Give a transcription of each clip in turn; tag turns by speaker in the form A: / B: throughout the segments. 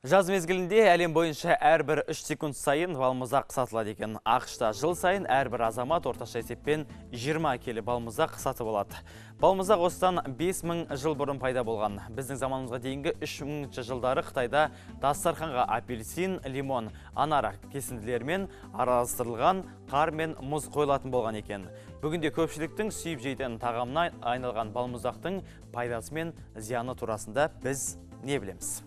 A: Жаз мезгілінде әлем бойынша әрбір 3 секунд сайын балмұздақ сатылады екен. АҚШ-та жыл сайын әрбір азамат орташа есеппен 20 келі балмұздақ сатып алады. Балмұздақ осыдан 5000 жыл бұрын пайда болған. Біздің заманымызға дейінгі 3000 жылдары Қытайда дастарханға апельсин, лимон, анар кесінділерімен араластырылған қар мен мұз қойылатын болған екен. Бүгінде көпшіліктің сүйіп жейтін тағамына айналған балмұздақтың пайдасы мен зияны турасында біз не білеміз?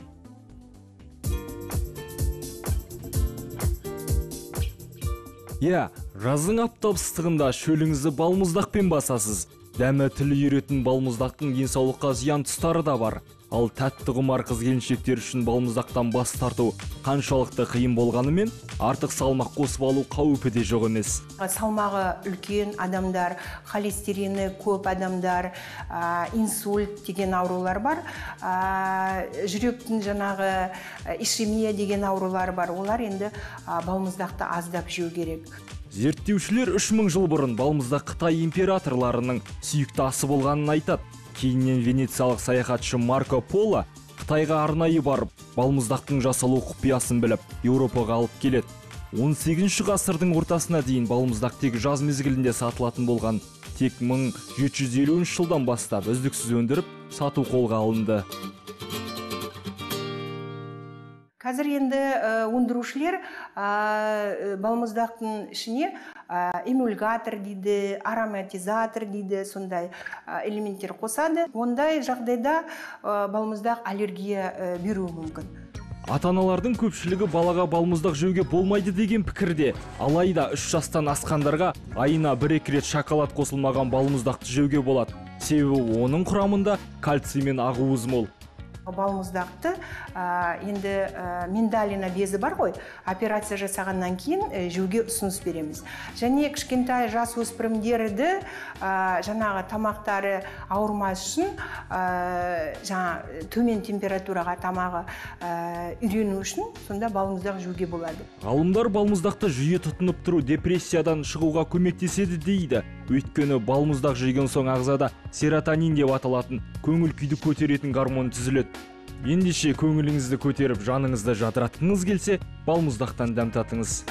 B: Иә, жаздың аптап ыстығында шөліңізді балмұздақпен басасыз. Дәмі тіл үйіретін балмұздақтың денсаулыққа зиян тұстары да бар. Ал тәтті құмар қыз келіншектер үшін балмұздақтан бас тарту қаншалықты қиын болғанымен, артық салмақ қосып алу қаупі де жоқ емес.
C: Салмағы үлкен адамдар, холестерині көп адамдар, инсульт деген аурулар бар, жүректің жаңағы ишемия деген аурулар бар. Олар енді балмұздақты аздап жеу керек.
B: Зерттеушілер 3000 жыл бұрын балмұздақ Қытай императорларының сүйікті асы болғанын айтады. Кейіннен венециялық саяхатшы Марко Поло Қытайға арнайы барып, балмұздақтың жасалу құпиясын біліп, Еуропаға алып келеді. 18 ғасырдың ортасына дейін балмұздақ тек жаз мезгілінде сатылатын болған. Тек 1753 жылдан бастап үздіксіз өндіріп, сату қолға алынды.
C: Қазір енді өндірушілер балмұздақтың ішіне эмульгатор дейді, ароматизатор дейді, сондай элементтер қосады. Ондай жағдайда балмұздақ аллергия беруі мүмкін.
B: Ата-аналардың көпшілігі балаға балмұздақ жеуге болмайды деген пікірде. Алайда 3 жастан асқандарға айына 1-2 рет шоколад қосылмаған балмұздақты жеуге болады. Себебі оның құрамында кальций мен ақуыз мол.
C: Балмұздақты енді миндалина безі бар ғой, операция жасағаннан кейін жеуге ұсыныс береміз. Және кішкентай жас өспірімдерді жаңағы тамақтары ауырмас үшін, жаңа төмен температураға тамағы үйрену үшін сонда балмұздақ жеуге болады.
B: Ғалымдар балмұздақты жиі тұтынып тұру депрессиядан шығуға көмектеседі дейді. Өйткені балмұздақ жеген соң ағзада серотонин деп аталатын көңіл күйді көтеретін гормон түзіледі. Ендеше көңіліңізді көтеріп, жаныңызды жадыратқыңыз келсе, балмұздақтан дәм татыңыз.